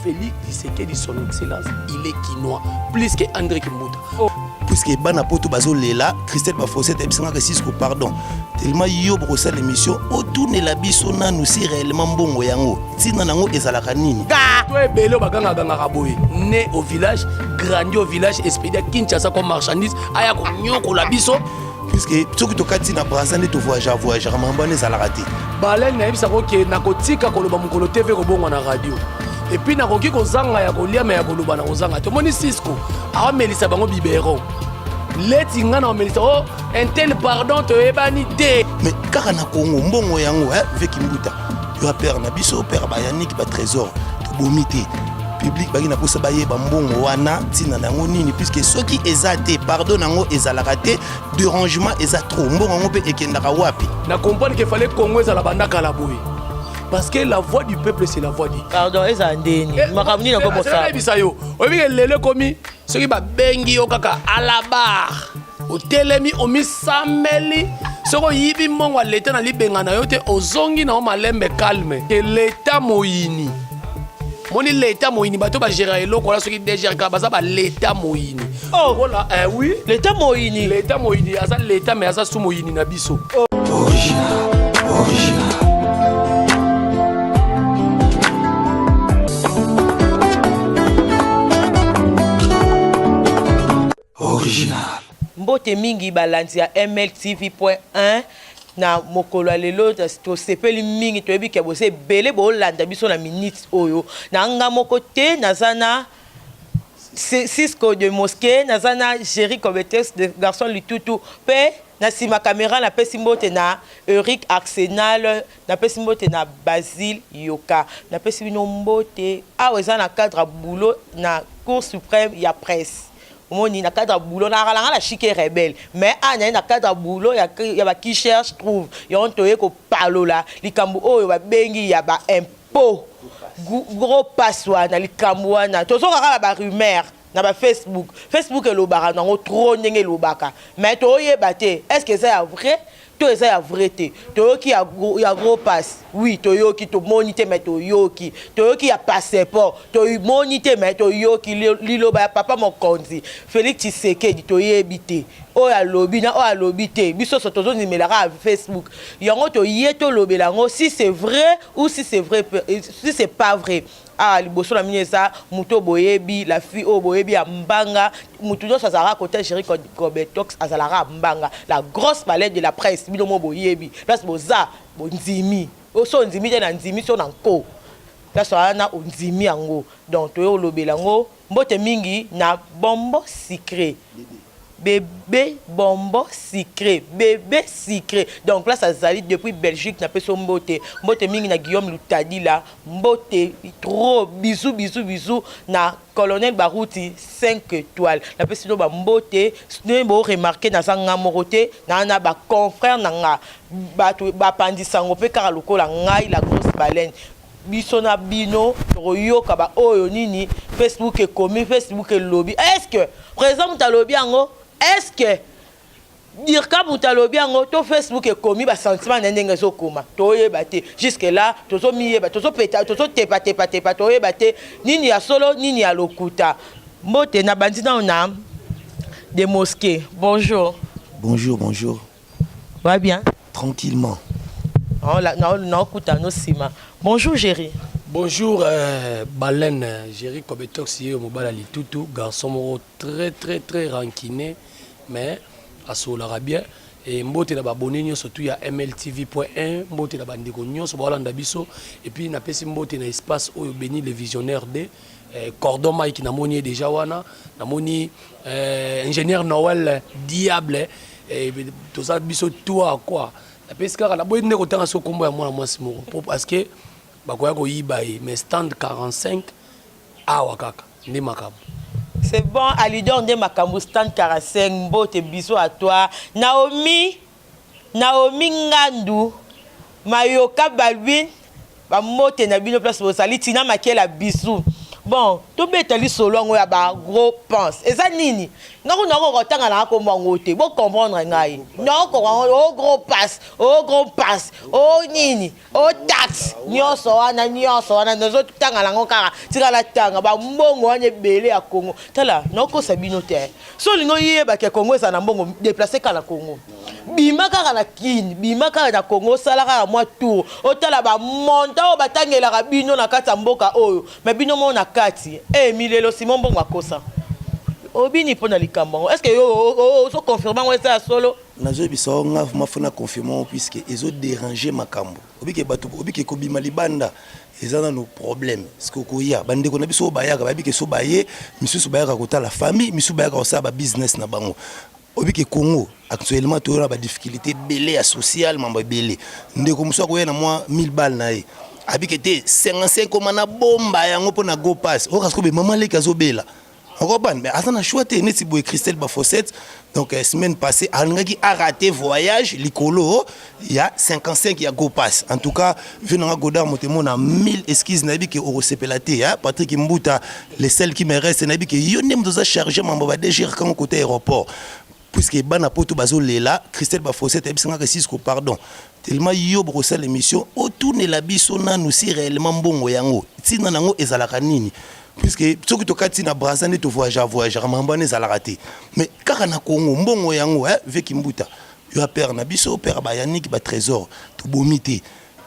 Félix Tshisekedi, son excellence, il est kinois plus que André Kimbuta. Oh. Puisque bana poto bazolela, Christelle Bafosset ayebisangaka Cisco, pardon, tellement yo bokosala émission, otunela biso nanu si réellement mbongo yango ntina nango ezalaka nini. To ebele bagangagangaka boye, né au village, grandi au village, expédié à Kinshasa comme marchandise, aya konyokola biso. Puisque soki tokati na Brazza nde tovoyage, voyagaka, makambo wana ezalaka te. Baleine, nayebisaka oke nakotika koloba mokolo TV kobongwa na radio. Et puis nakoki kozanga ya kolia, mais ya koloba na kozanga te. Omoni Cisco aomelisa bango biberon, leti nga na omelisa o un tel, pardon, toyebani te. Mais kaka na Congo, mbongo yango veki mbuta yo apere na biso, pere bayaniki batrésor, tobomi te. Public baki na mposa bayeba mbongo wana ntina na yango nini, puisque soki eza te, pardon yango ezalaka te, dérangement eza trop. Mbongo yango mpe ekendaka wapi? Na comprendre que fallait Congo ezala banda kala boye, parce que la voix du peuple, c'est la voix du Pardon, ezala ndeni makambo nini yango bosala? Nayebisa yo, oyebi ke lelo ekomi soki babengi yo kaka à la barre, otelemi, omisambeli. Soki oyibi mbongo ya leta na libenga na yo te, ozongi na yo malembe, calme. Ke leta moyini, moni leta moyini, bato bagéra eloko wana, soki DGRK, baza baleta moyini. Oh. Lokola oui. Leta moyini. Leta moyini, aza leta, mais aza su moyini na biso. Original, original. Original. Mbote mingi balandi ya MLTV.1. Na mokolo ya lelo tosepeli mingi, toyebi ke boza ebele boolanda biso na minute oyo. Na nga moko te, naza na Cisco de Mosquée, naza na Jerry Cobetes de Garçon Litutu, mpe na nsima caméra napesi mbote na Eric Arsenal, napesi mbote na Basile Yoka. Napesi bino mbote. Awa eza na cadre ya boulot na Cour suprême ya presse. Omoni, na cadre ya boulot, nazalaka na nga na chic rebelle, mais awa naye na cadre ya boulot ya ba qui cherche trouve. Yango toye kopalola likambo oyo babengi ya ba impôt, gros passe wana. Likambo wana tozoka kaka ba rumeur na ba Facebook. Facebook elobaka nango trop ndenge elobaka, mais toyeba te est ce que eza ya vrai to eza ya vrai te. Toyoki ya gros passe, oui, toyoki, tomoni te, mais toyoki. Toyoki ya passeport, tomoni te, mais toyoki. Liloba ya papa mokonzi Félix Tshisekedi, toyebi te oyo alobi na oyo alobi te. Biso nyonso tozondimelaka ya Facebook. Yango toye tolobela yango, si c'est vrai ou si c'est vrai, si c'est pas vrai. Awa liboso na mino eza moto oyo boyebi, la fille oyo boyebi ya mbanga. Moto nyonso azalaka kota Jerry Cobetox, azalaka ya mbanga, la grosse baleine de la presse. Bino mo boyebi place boza, bondimi so ondimi te, na ndimi so na nko place wana ondimi yango. Donc toye olobela yango. Mbote mingi na Bombo Sucré, bébé Bombo Sucré, bébé Sucré, donc place azali depuis Belgique, napesi yo mbote. Mbote mingi na Guillaume Lutadila, mbote trop, bisou, bisou, bisou na Colonel Baruti 5 étoiles. Napesi bino bambote. Ndenge boremarquer, naza nga moko te, naa na baconfrère na nga, bato bapandisango mpe kaka lokola ngai, la grosse baleine. Biso na bino tokoyoka baoyo nini Facebook ekomi, Facebook elobi. Est ce que président moto alobi yango? Est ce que dirka moto alobi yango to Facebook ekomi? Basentiment na ndenge ezokoma, toyeba te. Jusque là tozomiyeba, tozopeta, tozotepatepatepa, toyeba te nini ya solo, nini ya lokuta. Mbote na bandi nao na de Mosquée. Bonjour. Bonjour, bonjour. Va bien? Tranquillement. Naokuta no nsima. Bonjour Géri. Bonjour baleine Géri Cobetox, ye mobala litutu, garçon moko très très très rancunier, mais asololaka bien. E mbote na babone nyonso tu ya MLTV.1, mbote na bandeko nyonso baolanda biso. Et puis napesi mbote na espace oyo Beni le Visionnaire de Cordon Mike, namoni ye déjà wana, namoni ingénieur Noël Diable, toza biso toi quoi. Napesi kaka, naboyi nde kotanga so kombo ya mwana mwasi moko po parce que bakoya koyiba ye, mais stand 45 awa kaka nde makambo. C'est bon, Alidor nde makambo, stand 45. Mbote, bisous à toi. Naomi, Naomi Ngandu, Mayoka Balbin, bambote na bino place bozali. Tina Makela, bisous. Bon, tobeta lisolo yango ya ba gros pense eza nini. Nga kuna nakoka kotanga na kombo yango te, bo comprendre ngai. Nakoka o gros passe, o gros passe, o nini, o taxe, nyonso wana, nyonso wana nazotanga nango kaka, tika natanga bambongo wana ebele ya Congo. Tala, nakokosa bino te. So olingi oyeba ke Congo ezala na mbongo, déplace kaka na Congo. Bima kaka na Kin, bima kaka na Congo, osala kaka mwa tour, otala bamonta oyo batangelaka bino na kati ya mboka oyo, mais bino moko na kati. Eh, milelo Simon Mbongo akosa. Obini mpo na likambo yango. Est-ce que yo ozo confirme yango eza ya solo? Nazoyebisa yo, nga vraiment faut na confirme yango, puisque ezodérange makambo. Obike bato, obike kobima libanda eza nano problème. Parce okoya, bandeko na biso oyo bayaka, bayebi ke so baye, misusu bayaka kotala famille, misusu bayaka kosala babusiness na bango. Obike Congo actuellement toyo na badifficulté ebele ya social, mambo ebele. Ndeko mosusu akoya na mwa 1000 balle na ye, abike te 55 koma na bomba yango mpo na go pass oyo, kasi kobe mama leki azobela, okopane, mais aza na choix te. Neti boye Christelle Bafosset, donc semaine passée alingaki araté voyage likolo ya 55 ya go pass. En tout cas, vieux nanga Godard Motemo, na 1000 excuses, nayebi ke okosepela te, hein? Patrick Mbuta, le seul qui me reste, nayebi ke yo nde moto oza chargé mambo ba DGR kango côté aéroport, puisque bana poto bazolela. Christelle Bafosset ayebisangaka Sisko, pardon, tellement yo bokosala émission, otunela biso nanu si réellement mbongo yango, ntina nango ezalaka nini, puisque soki tokati na Braza nde tovoyage, voyageaka, makambo wana ezalaka te. Mais kaka na Congo, mbongo yango, veki Mbuta, yo père na biso, père bayaniki batrésor, tobomi te.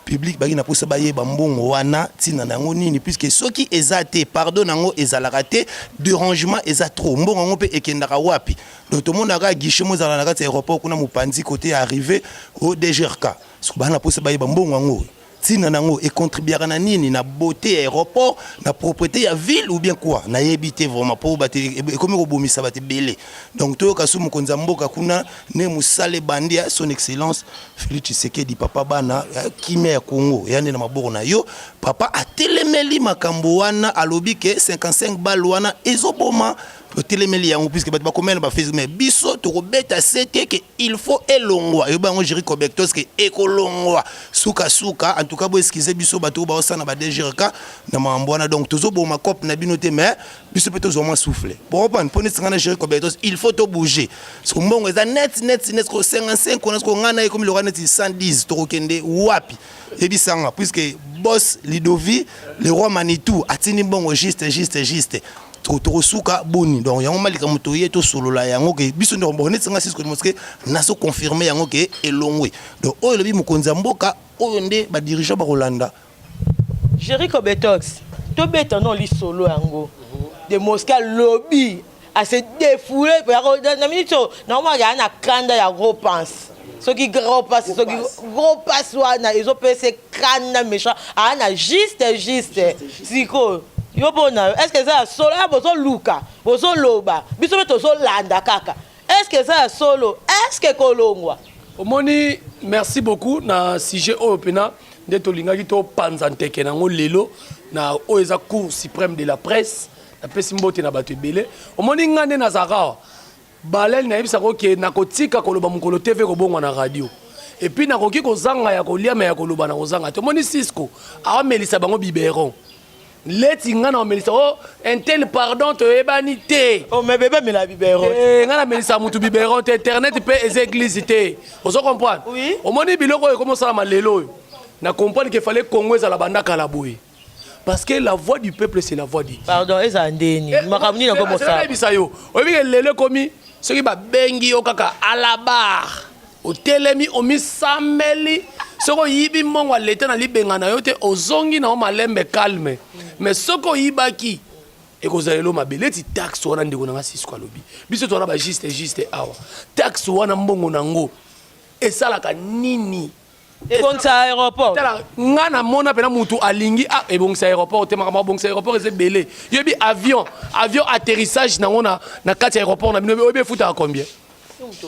Public baki na mposa bayeba mbongo wana, ntina na yango nini, puisque soki eza te, pardon, yango ezalaka te, dérangement eza trop. Mbongo yango mpe ekendaka wapi? Donc tomonaka guichet mo ezala na kati ya aéroport kuna, mopanzi côté ya arrivé au DGRK. Soki baa na mposa bayeba mbongo yango, ntina nango, econtribuaka na nini na beauté ya aéroport, na propreté ya ville ou bien quoi, nayebi te vraiment, mpo bato ekomi kobomisa bato ebele. Donc toyoka so mokonzi ya mboka kuna nde mosala ebandi ya Son Excellence Félix Tshisekedi, papa bana, kimia ya Congo ya nde na maboko na yo. Papa atelemeli makambo wana, alobi ke 55 bale wana ezoboma, totelemeli yango, puisque bato bakomela na bafacebook, mais biso tokobeta se te ke il faut elongwa. Eyoba yango Géri Cobectos ke ekolongwa sukasuka. En tout cas, boexcuse biso bato oyo baosala na ba DGRK na makambo wana. Donc tozoboma cope na bino te, mais biso mpe tozwa mwa souffle bokopane mpo neti nga na Géri Cobectos, il faut tobouger. Soki mbongo eza net net net ko 55 wana, siko ngai na ye komi loka neti 110, tokokende wapi? Yebisanga, puisque boss Lidovi le roi Manitou atindi mbongo juste juste juste, tokosuka boni? Donc yango malika moto ye tosolola yango ke biso nde bon, neti nga Sisko Moske, nazo confirme yango ke elongwe. Donc oyo elobi mokonzi ya mboka, oyo nde badirigeant bakolanda. Jericho Betox, tobeta no lisolo yango de Mosquée. Alobi ase défoulé na minute oyo, naomaka ya na kanda ya gros pense, soki gros passe, soki gros passe wana ezopesa kanda méchant, aa na juste juste. Sikoyo yo mpona yo, est ce que eza ya solo? Ya bozoluka, bozoloba, biso mpe tozolanda kaka. Est ce que eza ya solo? Est ce que kolongwa? Omoni, merci beaucoup na sujet oyo mpena nde tolingaki topanza nteke nango lelo na oyo eza Cour suprême de la presse. Napesi mbote na bato ebele. Omoni, nga nde nazalaka awa, balele nayebisaka oke nakotika koloba mokolo TV kobongwa na radio, et puis nakoki kozanga ya kolia, mais ya koloba na kozanga te. Omoni, Cisco aomelisa bango biberon leti, nga na omelisa o intel, pardon, toyebani te. Oh, mais bébé amela biberon? Eh, nga namelisa mutu biberon te. Internet mpe eza église te, ozo comprendre? Oui. Omoni, biloko oyo ekomosalama lelo oyo, na comprendre ke fallait Congo ezala banda kala boye, parce que la voix du peuple, c'est la voix de Dieu. Pardon, ezala ndeni? Makambo nini yango mosala? Nayebisa yo, oyebi ke lelo ekomi soki babengi yo kaka à la barre, otelemi, omisambeli. Soki oyibi mbongo ya leta na libenga na yo te, ozongi na yo malembe, calme. Mais soki oyibaki, ekozala elo mabe. Leti taxe wana, ndeko nanga Sisko alobi, biso towana bajuste juste awa. Taxe wana, mbongo nango esalaka nini? Ebongisa aéroport. Tala, nga namona mpena mutu alingi ebongisa aéroport te. Makambo abongisa aéroport eza ebele. Yoyebi avion atterrissage nango na kati ya aéroport na bino, oyebi efutaka combien?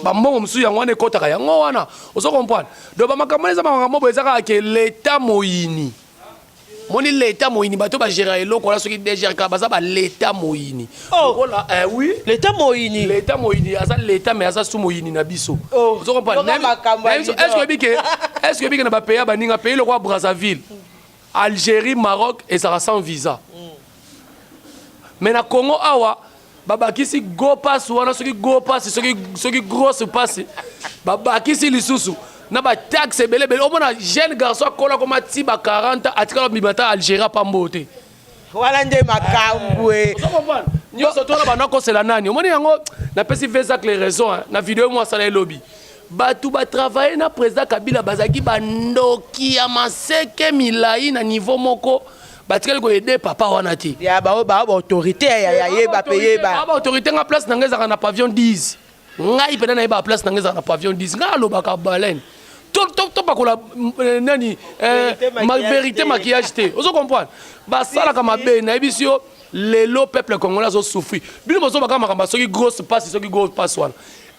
Bambongo mosusu yango wana ekɔtaka yango wana, ozo comprendre? Donc bamakambo wana eza bamakambo boye, eza kaka ke leta moyini. Moni, leta moyini, bato bagéra eloko wana, soki DGRK, baza baleta moyini. Oh. Lokola oui. Leta moyini. Leta moyini, aza leta, mais aza su moyini na biso. Oh. Ozo comprendre? Yoka makambo ya Est ce que oyebi ke, est ce que oyebi ke na bapays ya baninga, pays lokola Brazzaville, Algérie, Maroc, ezalaka sans visa? Mais na Congo awa babakisi go pass wana, soki go pass, soki grosse passe, babakisi lisusu na bataxe ebele ebele. Omona jeune garçon akola koma ti ba 40, atikala bima ta Algérie pambo te. Wana nde makambo e. Ozo comprendre? Nyonso tona banda kosela nani. Omoni yango, napesi Vesak les raisons, hein. Na video mo asala, elobi bato batravaille na président Kabila bazalaki bandoki ya maseke milai na niveau moko, batikali koaider papa wana te. Ya bao baautorité ya yeba mpe yeba. Baautorité, nga place na ngai ezalaka na pavillon 10. Ngai mpena nayeba place na ngai ezalaka na pavillon 10. Ngai alobaka baleine, topakola nani, vérité maquillage te. Ozo comprendre? Basalaka mabe. Nayebisi yo, lelo peuple congolais azosouffrir. Bino bozobaka makambo soki grosse passe, soki grosse passe wana.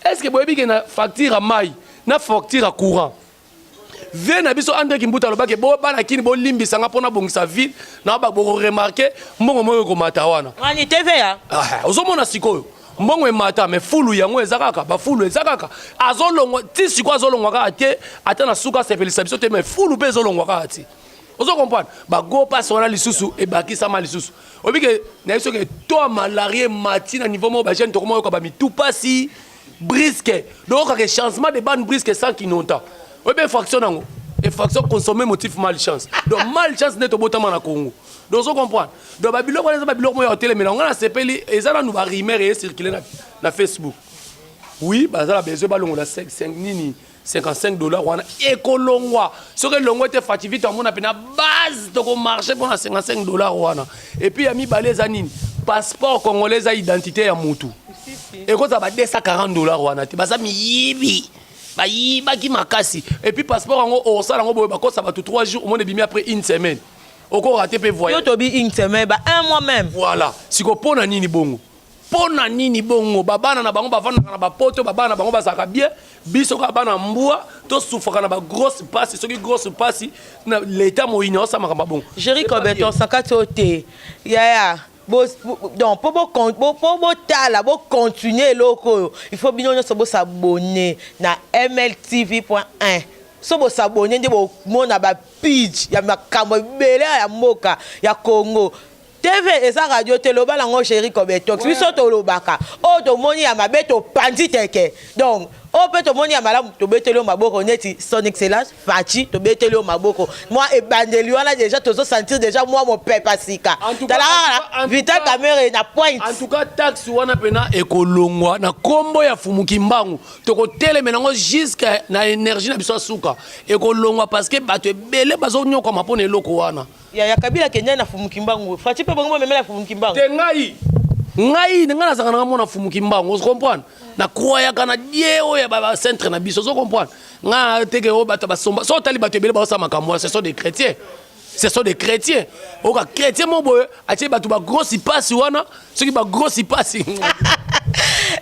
Est ce que boyebi ke na facture ya mai, na facture ya courant, vie na biso André Kimbuta alobaki: "Bana kini, bolimbisanga mpona bongisa ville na bokoremarquer mbongo moko ekomata wana." Wani TVA. Ozomona sikoyo mbongo emata, mais fulu yango eza kaka, bafulu eza kaka, azolongwa ti sikoyo, azolongwa kaka te. Ata na suka asepelisa biso te, mais fulu mpe ezolongwa kaka ti. Ozo comprendre? Bago mpasi wana lisusu ebakisama lisusu. Oyebi ke nayebi soki to ya malaria emati na niveau moko, bajeune tokoma oyoka bamitu pasi brusque. Donc okaka changement de bande brusque sans kinonta. Oyebi infraction nango, infraction consommé motif malchance. Donc malchance nde tobotama na Congo. Donc ozo comprendre? Donc babiloko wana eza babiloko moko ya kotelemela. Nga nasepeli, eza nanu barumeur ecircule na Facebook. Oui, baza na besoin balongola 5 nini, 55 $ wana. Ekolongwa. Soki elongwa te, Fatshi vite amona mpena base, tokomarche mpona 55 $ wana. Et puis ya mibale eza nini? Passeport congolais eza identité ya mutu. Ekozala ba 240 $ wana te. Baza miyibi, bayibaki makasi. Et puis passeport yango, okosala yango boye, bakosa bato 3 jours, omona ebimi après une semaine, okoka te mpe voyage. Yo tobi une semaine, ba un mois même. Voilà. Siko mpo na nini bongo? Mpo na nini bongo? Babana na bango bavandaka na bapoto, babana na bango bazalaka bien. Biso kaka bana mbwa tosufaka na bagrosse pasi, soki grosse pasi na leta moyini aosala makambo bongo. Géri Cobeton sakati oyo te, yaya. Donc mpo botala, bocontinue eloko oyo, il faut bino nyonso bosabone na mltv.1. So bosabone nde bomona bapage ya makambo ebele ya mboka ya Congo. TV eza radio te. Loba nango, Géri Cobetox. Biso tolobaka oyo tomoni ya mabe, topandi teke. Donc oyo mpe tomoni ya malamu, tobeteli yo maboko neti Son Excellence Fatshi, tobeteli yo maboko. Mwa ebandeli wana déjà tozosentir déjà mwa mopepa sika. Tala kaka Vital Kamerhe na pointe. En tout cas, taxe wana mpena ekolongwa na nkombo ya Fumuki Mbangu. Tokotelemela yango jusque na énergie na biso ya suka. Ekolongwa parce que bato ebele bazonyokama mpona eloko wana. Ya Kabila kenya na Fumuki Mbangu, Fatshi mpe bongo bomemela Fumuki Mbangu. Te, ngai nazalaka nanga mona Fumuki Mbangu. Ozo comprendre? Nakroyaka na die oyo ya bacentre na biso. Ozo comprendre? Ngai teke oyo bato basomba. So otali bato ebele baosala makambo wana, ce sont des chrétiens, ce sont des chrétiens. Oka chrétien mo boye atie bato bagrosse pasi wana, soki bagrosse pasi.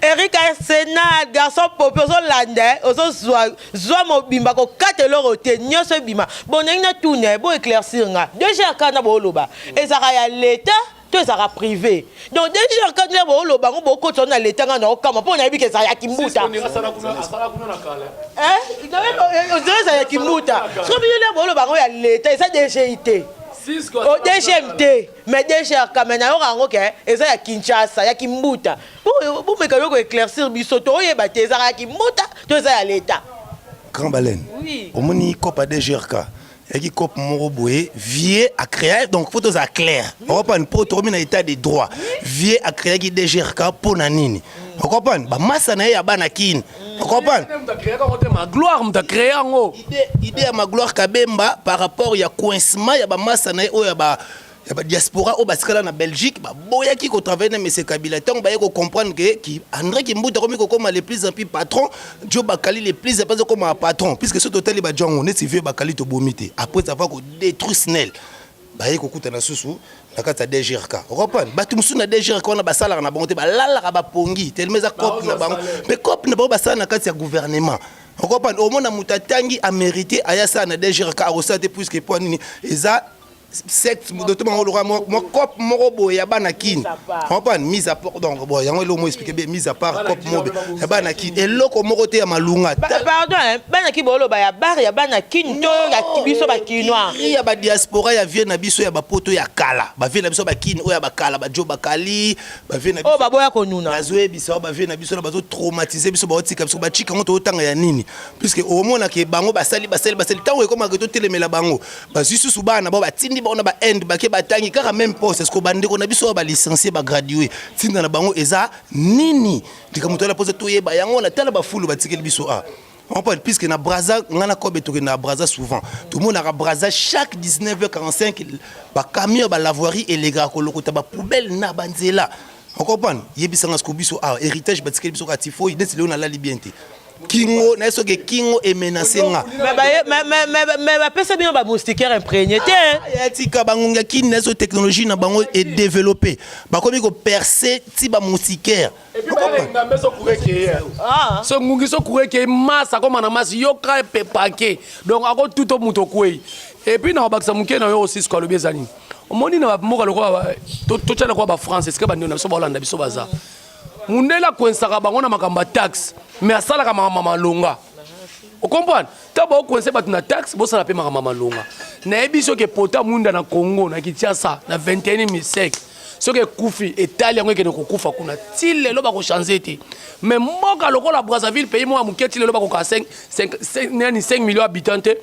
Eric Arsenal, garçon popi, ozolanda, ozozwa zwa mobimba, kokata eloko te, nyonso ebima. Bon, ndenge natuna, bo éclaircir nga: DGRK na booloba ezalaka ya leta to ezalaka privé? Donc DGRK nde booloba yango, bokotisa na leta. Nga na okama mpo nayebi ke ezala ya Kimbuta, ozala ya Kimbuta. Soki bino nde booloba yango ya leta, eza DGI te, DGM te, mais DGRK. Mais nayoka yango ke eza ya Kinshasa, ya Kimbuta. Bomeka yo koéclaircir biso, to oyeba te ezalaka ya Kimbuta to eza ya leta. Grand Baleine. Oui. Omoni cope ya DGRK eyaki cope moko boye vie acréa. Donc faut tozala clair, okopane, mpo tokomi na état de droit. Vie acréaki DGRK mpo na nini? Okopane, bamasa na ye ya bana kini, okopane. Magloire moto acréé yango. Idée ya Magloire Kabemba par rapport ya coincement ya bamasa na ye oyo ya ba ya badiaspora oyo basikala na Belgique, baboyaki kotravaille na mese Kabila. Ntango baye kocomprendre ke ki André Kimbuta akomi kokóma le plus en plus patron, Jo Bakali le plus en plus akóma patron, puisque soki totali bajongo neti vieux Bakali, tobomi te, après avoir kodétruire SNEL, baye kokutana susu na kati ya DGRK. Okomprendre? Bato mosusu na DGRK wana basalaka na bango te, balalaka bapongi tellement eza cope na bango. Mpe cope na bango basala na kati ya gouvernement. Okomprendre? Omona moto atangi, amérité aya sala na DGRK, akosala te, puisque mpo nini? Eza Secte to bango lokola mwa cope moko boye ya bana Kin, comprendre, mise à part. Donc bon, yango eloko mo expliquer bien, mise à part cope moko ya bana Kin, eloko moko te ya malunga. Pardon, hein, bana Kin, boloba ya bar ya bana Kin to ya biso Bakinois? Ya badiaspora, ya vie na biso ya bapoto ya kala, bavie na biso Bakini oyo ya bakala, bajo bakali, bavie na oyo baboya konuna. Nazoyebisa oyo bavie na biso na bazotraumatize biso, baotika biso bacika yango. Tootanga ya nini? Puisque omonake bango basali, basali, basali, ntango ekomaka totelemela bango, bazwi susu bana bao, batindi bango na bainde, bake batangi kaka même poste. Est-ce bandeko na biso oyo balicencié, bagradué, ntinda na bango eza nini? Likambo toyala mposa toyeba yango wana. Tala bafulu batikeli biso a comprendre, puisque na Braza, nga na kobe tokende na Braza souvent, tomonaka Braza chaque 19h45 bacamion balavoirie elekaka kolokota bapoubelle na banzela, ocomprendre? Yebisanga siko, biso awa héritage batikeli biso kaka tifoi. Neti lelo nalali bien te, kingo naye soki kingo emenace nga. Mais bapesa bino bamoustiquaire imprégné te? Ya tika, bangongi ya Kini na so technologie na bango edéveloppe, bakomi koperce ti bamoustiquaire. So ngungi so courant ekei, masi akóma na masi, yoka epepake, donc akotuta moto okwei. Et puis na kobakisa moke na yo aussi, siko alobi eza nini? Omoni na bamboka lokola totya lokola bafrance, esika bandeko na biso baolanda biso baza, mundele akwensaka bango na makambo ya taxe, mais asalaka makambo malonga, ocomprendre? Ntango baokwense bato na taxe, bosala mpe makambo malonga. Nayebi soki epota mwinda na Congo, na Kinshasa, na 21 siècle, soki ekufi, etali yango ekende kokufa kuna. Ti lelo bakochange te. Mais mboka lokola Brazzaville, pays moko ya moke, ti lelo bakoka nani 5 millions habitants te.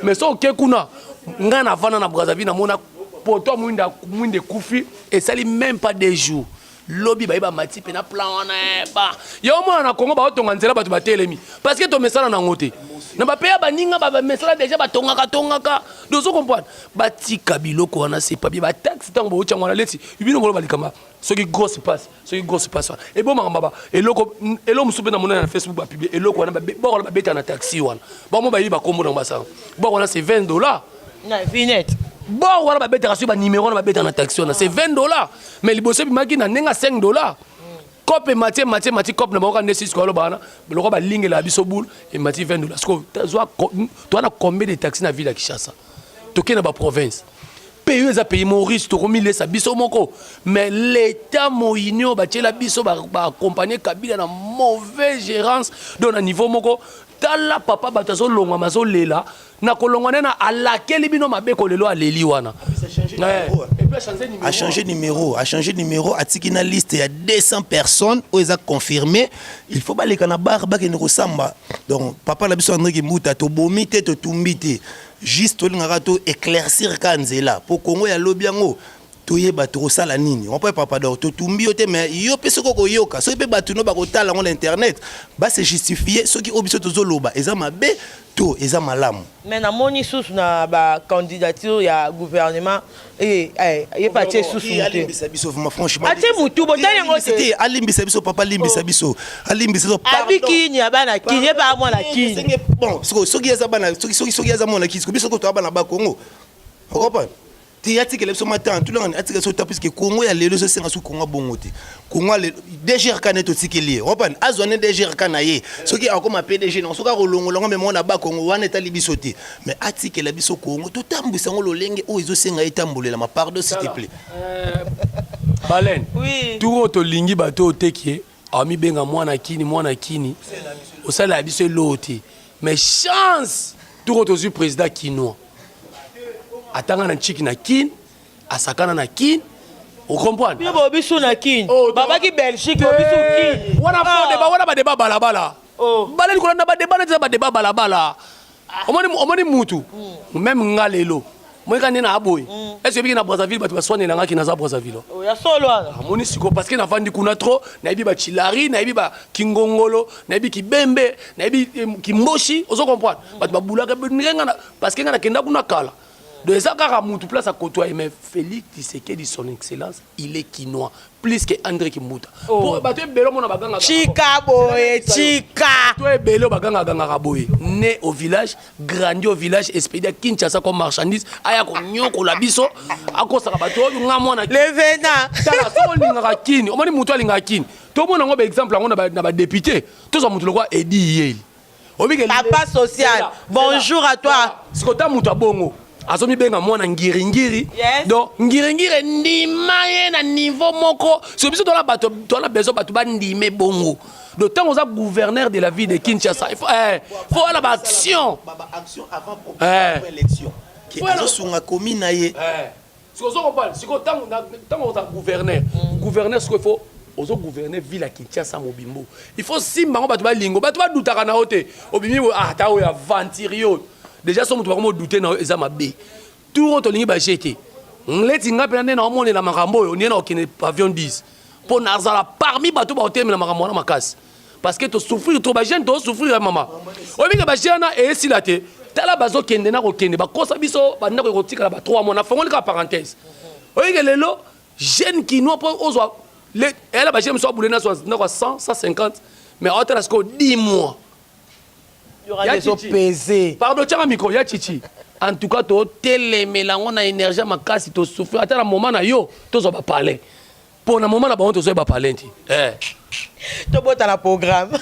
Mais soki oke kuna, ngai navanda na Brazzaville, namona poto mwinda, mwinda ekufi, esali même pas 2 jours, lobi bayeba mati mpe na plan wana. Ba yo omona na Congo baotonga nzela, bato batelemi parce que tomesala nango te. Na bapeya baninga bamesala déjà, batongaka tongaka. Dozo comprendre, batika biloko wana, c'est pas bien. Bataxe ntango bootyango wana, leti bino bolo balikama. Soki grosse passe, soki grosse passe wana ebomaka baba eloko, eloko mosusu mpe namona na Facebook, bapublie eloko wana, boko wana babeta na taxi wana, bango bayebi bakombo nango, basala boko wana, c'est 20 $. Na vignette. Bor wana babetaka, soki banimero wana babetaka na taxi wana, c'est 20 $. Mais liboso ebimaki na ndenge ya 5 $. Cope emati, emati, emati. Cope na bango kaka nde sisiko aloba wana biloko balingelaka biso boule, emati 20 $. Siko toza na combien de taxi na ville ya Kinshasa? Tokei na baprovince, pays oyo eza pays maurice, tokomilesa biso moko. Mais l'état moyini oyo batiela biso, baaccompagne Kabila na mauvaise gérance, donc na niveau moko. Tala papa, bato azolongwama, azolela na kolongwa nde na alakeli bino mabe kolelo, aleli wana. Achange numéro, achange numéro, atiki na liste ya 200 personnes oyo eza confirmé, il faut baleka na bar, bakende kosamba. Donc papa na biso André Kimbuta, tobomi te, totumbi te, juste tolingaka to éclaircir ka nzela po Kongo ya lobi yango toyeba tokosala nini. Ompo papa, donc totumbi yo te, mais yo mpe soki okoyoka, soki mpe bato no bakotala yango na internet, base justifie soki oyo biso tozoloba eza mabe to eza malamu. Mais namoni susu na bacandidature ya gouvernement, ye pa atie susu te. Alimbisa biso vraiment, franchement. Atie mutu, botali yango te. Alimbisa biso papa, alimbisa biso, alimbisa biso. Abi Kini ya bana Kini, ye pa mwana Kini. Bon, soki aza bana, soki aza mwana Kini, biso toza bana Bakongo, okomprendre te? Atikela biso matanga, tulanga, atikela biso ta, puisque Kongo ya lelo ezosenga soki Kongo abongo te. Kongo ya lelo, DGRK nde totikeli ye, opane azwa nde DGRK na ye. Soki akoma PDG nango, soki akolongola yango, memo na Bakongo wana etali biso te, mais atikela biso Kongo, totambwisa yango lolenge oyo ezosenga etambolelama. Pardon, s'il te plaît. Baleine. Oui. Tour oyo tolingi bato oyo teki amibenga mwana Kini, mwana Kini osalela biso eloo te. Mais chance, tour oyo tozwi président kinois, atanga na ntiki na Kine, asakana na Kine, ocomprendre? Bino bobisu na Kini. Oh, babaki Belgique, bobisu Kini. Wana faux débat wana, badeba balabala. Oh. Bala likolo na badeba neti eza badeba balabala. Omoni, omoni mutu même nga lelo omoni kaka nde na aboye. Est ce ebiki na Brazzaville, bato baswanelangaki naza Brazzaville? Oh, ya solo wana. Amoni sikoyo, parce que navandi kuna trop, nayebi bachilari, nayebi bakingongolo, nayebi kibembe, nayebi kimboshi, ozo comprendre? Bato babulaka ndenge nga parce que nga nakenda kuna kala. Donc eza kaka mutu place akotoye. Mais Félix Tshisekedi, son excellence, il est kinois plus que André Kimbuta. Po bato ebele omona bagangaka Chika boye, chika. To ebele oyo bagangagangaka boye, né au village, grandi au village, expédié à Kinshasa comme marchandise, aya konyokola biso, akosaka bato oyo nga mwana. Levena. Tala, soki olingaka Kini, omoni motu alingaka Kini, tomona yango baexemple yango na badéputé. Tozwa motu lokola Edi Iyeli. Papa social, bonjour à toi. Sikota moto abongo. Azomibenga mwana ngiringiri. Donc ngiringiri endima ye na niveau moko. So biso tola bato, tola besoin bato bandime bongo. Donc ntango oza gouverneur de la ville de Kinshasa, il faut, faut wana baaction. Action avant élection, azosunga komi na ye. Sikoyo ozo comprendre, sikoyo ntango oza gouverneur, gouverneur sikoyo, il faut ozo gouverner ville ya Kinshasa mobimbo, il faut simba yango, bato balingo, bato badutaka na yo te. Obimi boye, ata oyo aventurier oyo déjà, so moto bakoma odute na yo, eza mabe. Tour oyo tolingi baje te. Leti nga mpena nde naomonela makambo oyo, nie na okende pavillon 10 mpo nazala parmi bato baotelemela makambo wana makasi, parce que tosouffrir trop, bajeune tosouffrir ya mama. Oyebike bajeune wana eyesila te. Tala, bazokende na kokende, bakosa biso, bandako ekotikala ba 3 mois. Nafongoli kaka parenthèse. Oyeke lelo jeune kinois, mpo ozwa eyala bajeune mosusu abule naso ndako ya 100, 150, mais aotala sikoyo 10 mois. Ezopese. Pardon, tiaka micro ya chichi. En tout cas totelemela yango na énergie makasi. Tosouffrir ata na moment na yo tozwa bapalin, mpo na moment na bango tozwa bapalin te. Tobota na programme.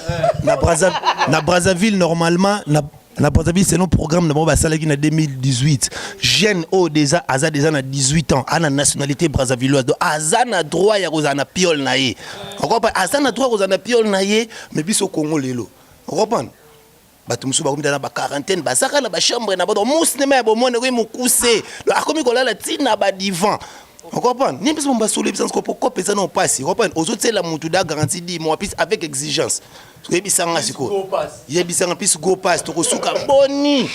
Na Brazzaville, normalement na Brazzaville, selon programme na bango basalaki na 2018, jeune oyo déjà aza déjà na 18 ans, ana nationalité brazzavilloise, donc aza na droit ya kozala na piole na ye. Okopa, aza na droit kozala na piole na ye. Mais biso Congo lelo, okoprendre, bato mosusu bakomi na baquarantaine, bazaka na bachambre na bango, mosinema ya bomwana ekoyi mokuse, akomi kolala ntina badivan. Ocomprendre ni biso basolo biso po kope eza na mpasi. Ocomprendre, ozotiela motu da garantie 10 mois puis avec exigence. Yebisanga sikoyo, yebisanga puis go pass, tokosuka boni?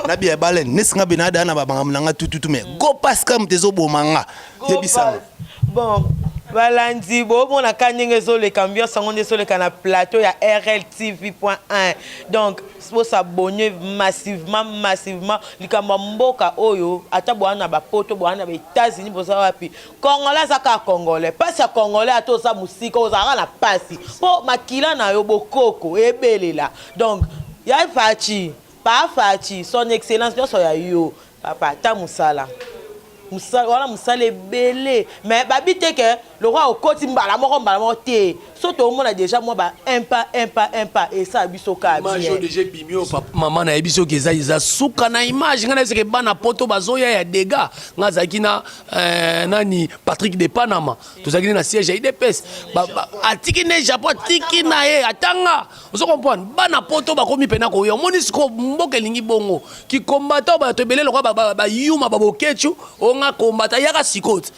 Nabia balene nesinga be nada na bamakambo na nga tututu, mais go pass kaka moto ezoboma nga. Yebisanga. Bon, balandi, bomonaka ndenge ezoleka, ambiance yango nde ezoleka na plateau ya RLTV.1. Donc bosabonner massivement, massivement. Likambo ya mboka oyo, ata boza na bapoto, boza na baÉtats-Unis, boza wapi, Congolais aza kaka Congolais. Mpasi ya Congolais, ata oza mosika, ozalaka na mpasi mpo makila na yo, bokoko ebelela. Donc ya Fatshi, pa Fatshi, Son Excellence, nyonso ya yo papa, ata mosala wana, mosala ebele, mais babi te ke lokwa okoti mbala moko, mbala moko te. So toomona déjà mwa ba un pas, un pas, un pas, esala biso ka bien. Déjà ebimi oyo mama nayebi soki eza suka na image. Ngai nayebisaka bana poto bazoya ya dega. Ngai azalaki na nani, Patrick de Panama, tozalaki nde na siège ya UDPS. Atiki nde Japon, atiki na ye atanga. Ozo comprendre, bana poto bakomi mpena koya. Omoni sikoyo mboka elingi bongo kikombata oyo bato ebele lokwa bayuma babokecu onga kombata yaka sikoyo te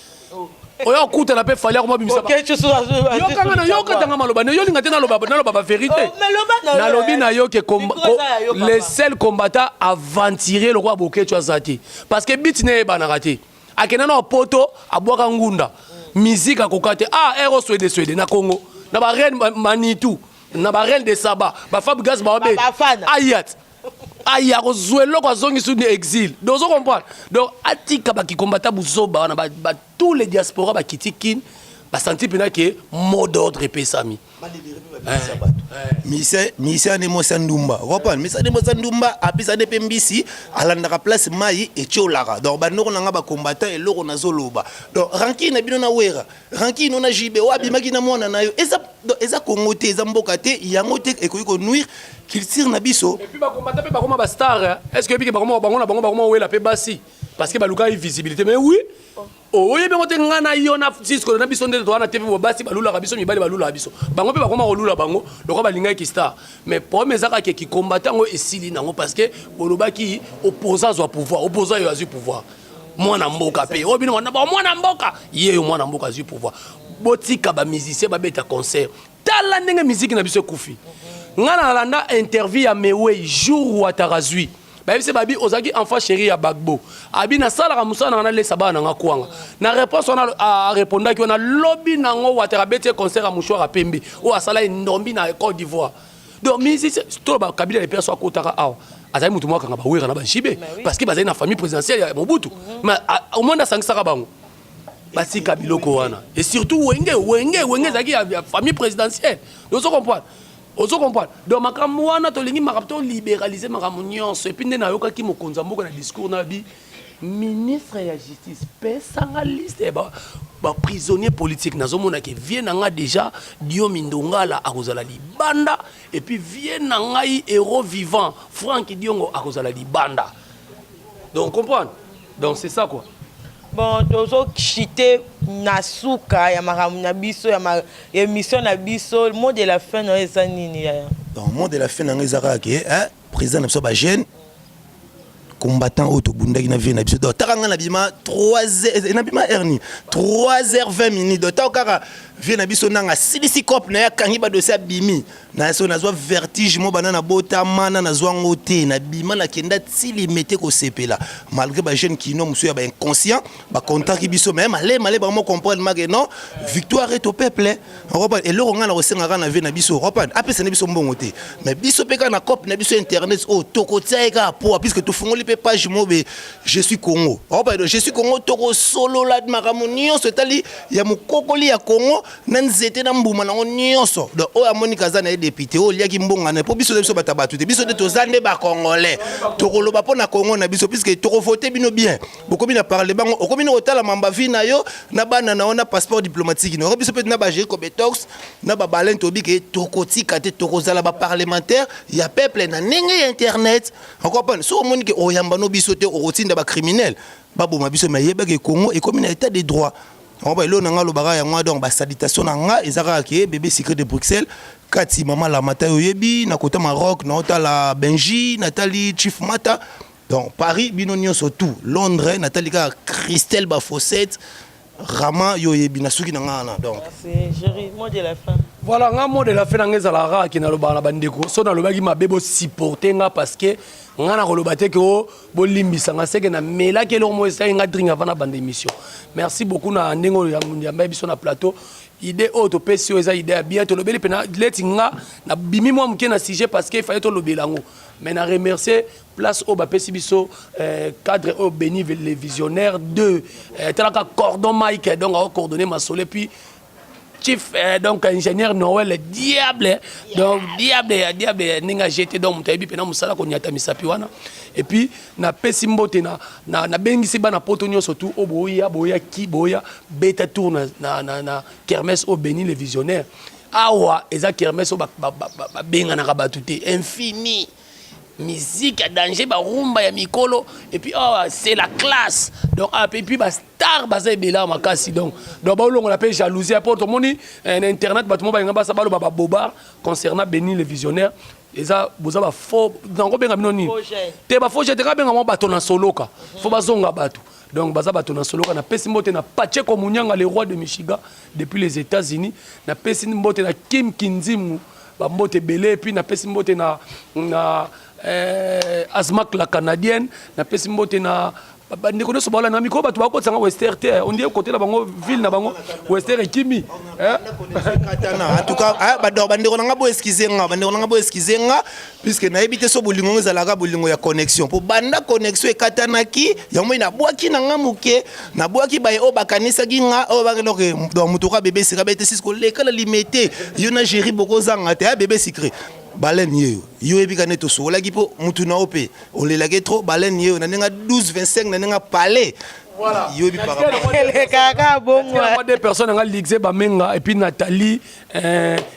oyo okutana mpe Fally akoma bimisa. Yokanga na yokatanga maloba ne yolinga te naloba bavérité. Nalobi na yo ke le seul combattant aventurier lokola Bokecu aza te, parce que biti ne eyebanaka te. Akenda na poto, abwaka ngunda, musique akoka te. Ah, ero swede swede na Congo na bareine Manitu, na bareine de Saba, baFabregas baobe ayat aya kozwa eloko, azongisi ni exil. Donc ozo comprendre, donc atika bakikombata buzoba wana. Tous les diaspora bakiti Kine, basanti mpena ke mot d'ordre epesami. Misia nde mwasi ya ndumba, comprendre, misia nde mwasi ya ndumba, apesa nde mpe mbisi alandaka place mai etiolaka. Donc bandoko na nga bakombata, eloko nazoloba, donc rancune na bino na Wera, rancune no na JB oyo abimaki na mwana na yo, eza Kongo te, eza mboka te, yango te ekoki konuire culture na biso. Et puis bakombata mpe bakoma bastar. Est ce que oyebiki bango na bango bakoma owela mpe basi, parce que balukaki visibilité? Mais oui, oyebi yango te. Ngai na yo na Sisko na biso nde toza na TV, basi balulaka biso, mibali balulaka biso, bango mpe bakoma kolula bango lokola balingaki star. Mais problème eza kaka kikombata yango esili nango, parce que bolobaki opposant azwa pouvoir, opposant oyo azwi pouvoir, mwana mboka mpe oyo bino mwana mboka ye yo, mwana mboka azwi pouvoir. Botika bamusicien babeta concert. Tala ndenge miziki na biso ekufi. Ngai nalanda interview ya Mewei jour Watara azwi, bayebisi babi ozalaki enfant chéri ya Gbagbo, abi nasalaka mosala nanga, nalesa bana nanga kwanga. Na réponse wana arépondaki wana, lobi nango Watara abeti ye concert ya mouchoir ya pembe oyo asala endombi na Côte d'Ivoire. Donc musicien to Kabila le père so akotaka awa, azali motu moko akanga bawera na bajibe, parce que bazali na famille présidentielle ya Mobutu, mais au moins asangisaka bango. Batika biloko wana, et surtout Wenge. Wenge, Wenge ezalaki ya famille présidentielle. Ozo comprendre, ozo comprendre. Donc makambo wana tolingi makambo tolibéraliser makambo nyonso. Et puis nde nayokaki mokonzi ya mboka na discours na bi ministre ya justice, pesanga liste ya Baprisonnier politique, nazomona ke vie na nga déjà Diomi Ndongala akozala libanda, et puis vie na ngai héros vivant Frank Diongo akozala libanda. Donc comprendre, donc c'est ça quoi. Bon, tozochite na suka ya makambo na biso ya émission na biso. Mot de la fin na yo eza nini, yaya? Donc mot de la fin na ngai eza kaka ke président na biso, bajeune combattant oyo tobundaki na vie na biso. Donc taka ngai nabima 3, nabima heure nini? 3 heures 20 minutes. Donc tako kaka vie na biso nanga asilisi cope na ye, akangi badossier, abimi na so. Nazwa vertige mo banda nabotama na nazwa yango te. Nabima, nakenda ti Limete kosepela, malgré bajeune kino mosusu ya bainconscient bacontraki biso, mais male male bango comprendre make non, victoire est au peuple. Okopa eloko ngai na kosengaka na vie na biso, okopa apesa na biso mbongo te, mais biso mpe kaka na cope na biso internet oyo tokotia ye kaka poa, puisque tofungoli mpe page mobe Je suis Congo. Okopa Je suis Congo, tokosolola makambo nyonso etali ya mokokoli ya Congo na nzete na mbuma nango nyonso. Donc oyo amoniki aza na ye député oyo oliaki mbongo na mpo biso nde biso bato ya bato te, biso nde toza nde bacongolais, tokoloba mpo na Congo na biso, puisque tokovote bino bien. Bokomi na parle bango, okomi na kotala mamba vi na yo na bana na yo na passeport diplomatique na yo. Biso mpe na bagéri cobetox na babaleine, toyebi ke tokotika te, tokozala baparlementaire ya peuple na ndenge ya internet. Okompane soki omoni ke oyamba no biso te, okotinda bacriminel baboma biso, mais yebaki Congo ekomi na état de droit. Yango eloko na ngai alobaka yango. Donc basalutation na nga eza kaka ke bébé secret de Bruxelles kati mama Lamata, oyebi na kota Maroc, naotala Benji, natali Chief Mata. Donc Paris, bino nyonso tout, Londres natali kaka Christelle Bafosset Rama, yo oyebi na suki na nga wana. Donc Merci, Jerry, mot de la fin. Voilà, nga mot de la fin na nga ezalaka kaka ke nalobaka na bandeko, so nalobaki mabe, bosupporte nga, parce que nga na koloba te ke o bolimbisa nga, seke namelaki eloko moko esali nga drink avant na banda émission. Merci beaucoup na ndenge oyo yamba biso na plateau. Idée oyo topesi oyo eza idée ya bien. Tolobeli mpena leti nga nabimi mwa moke na sujet parce que efallait tolobela yango, mais na remercier place oyo bapesi biso cadre oyo Béni les visionnaires 2 talaka cordon Mike, donc aocoordonné masolo, et puis chief donc ingénieur Noël diable, donc diable ya diable ya ndenge agete. Donc moto ayebi mpena mosala koniata misapi wana. Et puis napesi mbote na nabengisi bana poto nyonso tu oyo boya, boyaki, boya beta tour na kermesse oyo Béni le visionnaire. Awa eza kermesse oyo babenganaka bato te, infini musique ya danger, barumba ya mikolo, et puis awa c'est la classe. Donc ah, et puis bastar baza ebele awa makasi. Donc baolongola mpe jalousie po tomoni na internet bato mo balinga basa baloba babobar concernant Béni le visionnaire. Eza boza bafaux, nango benga bino nini te, bafaux te, kabenga mwa bato na soloka, fo bazonga bato. Donc baza bato na soloka. Napesi mbote na Pacheko Munyanga, le roi de Michigan depuis les États-Unis. Napesi mbote na Kim Kinzimu, bambote ebele. Et puis napesi mbote na Asmak la canadienne. Napesi mbote na bandeko nyonso baolanda mikolo. Bato bakotisanga wester te, ondie kotela bango ville na bango wester ekimi. Katana, en tout cas bandeko na nga, bo excuse nga, bandeko na nga, bo excuse nga, puisque nayebi te so bolingo ngo ezalaka bolingo ya connexion, mpo banda connexion ekatanaki yango moi nabwaki na nga moke, nabwaki baye oyo bakanisaki nga oyo bakenoke. Donc moto oka bébé sika bete sisi koleka na Limete, yo na Géri bokozanga te ya bébé secret baleine yeyo. Yo oyebi ka nde tosololaki mpo mutu na yo mpe olelaki trop. Baleine yeyo na ndenge 12 25 na ndenge palais yo oyebi par rapport Elekaka bongo. Moi, deux personnes nga Lixe Bamenga et puis Nathalie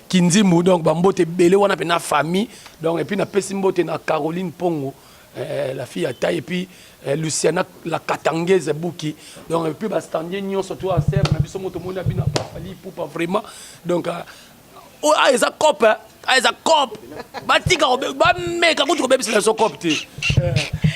Kinzimbu. Donc bambote ebele wana mpe na famille. Donc et puis napesi mbote na Caroline Pongo, la fille à taille, et puis Luciana la Katangese Buki. Donc et puis bastandier nyonso to aserve na biso moto moni abino Fally Ipupa vraiment. Donc oh, ah, eza cope, ah, eza cope, batika bameka kutu kobebisela biso cope te.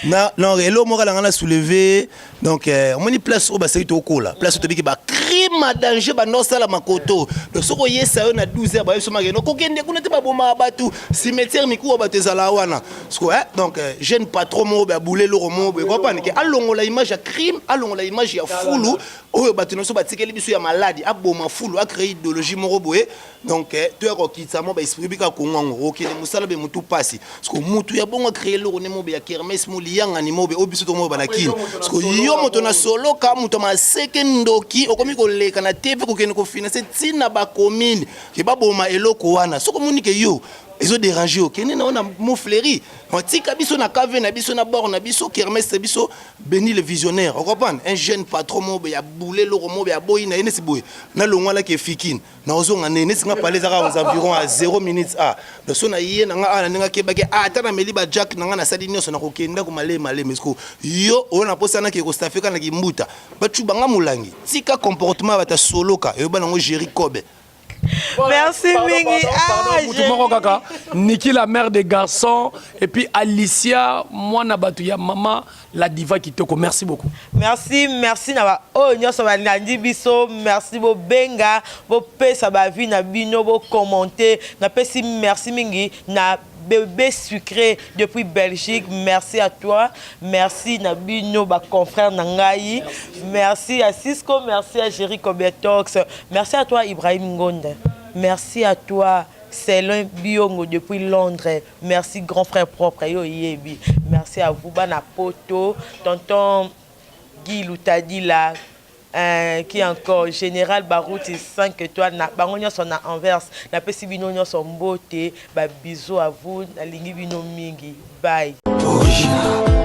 Na non, eloko moko alanga na soulever. Donc omoni place oyo basali tokola, place oyo tobiki bacrime ya danger banda osala makoto. Donc soki oyesa yo na 12 heures, bayebi so makende kokende kuna te, babomaka bato, cimetière mikuwa bato ezala wana. Siko donc jeune patron moko boye abule eloko moko boye kopane ke alongola image ya crime, alongola image ya fulu oyo bato nyonso batikeli biso ya maladi, aboma fulu, acréer idéologie moko boye. Donc toya kokitisa mo baesprit bika Kongo yango okende mosala be motu pasi, parce que mutu ya bongo acréer eloko ne mobe ya kermesse mo liyangani mobe oyo biso tomoyo bana kini. Parce que yo moto na soloka, moto maseke ndoki, okomi koleka na TV kokende kofinancer ntina bacommune ke baboma eloko wana. Soki omoni ke yo Ezo déranger yo, kende na yo na Mont Fleury, tika biso na cave na biso, na bord na biso, kermesse na biso. Béni le visionnaire, ocomprendre? Un jeune patron moko boye ya bule, eloko moko boye ya boyi na ye neti boye. Nalongwanaki efikine, nazonga nde neti nga pale ezaka aux environs à 0 minutes. A donc so na ye na nga awa na ndenge akebaki, ata nameli bajak na nga, nasali nyonso, nakokenda ko maleme maleme. Ceque yo oyo na posa nake kostafe kaka na kimbuta, bacuba nga molangi. Tika comportement ya bato ya soloka, eyoba nango Géri Kobe. Merci mingi. Ah, mutu moko kaka Niki, la mère des garçons, et puis Alicia, mwana bato ya mama la diva kitoko. Merci beaucoup. Merci, merci na baoyo nyonso balandi biso. Merci, bobenga, bopesa baavis na bino, bocommenter. Napesi merci mingi na Bébé Sucré depuis Belgique, merci à toi. Merci na bino baconfrère na ngai, merci à Cisco, merci à Géri Kobetox, merci à toi Ibrahim Ngonde, merci à toi Selin Biongo depuis Londres. Merci grand frère propre yo yebi. Merci à vous bana poto, tonton Guy Lutadila, qui encore, Général Barouti 5 étoiles na bango nyonso na Anvers. Napesi bino nyonso mbote, babisous à vous, nalingi bino mingi. Bye. Original.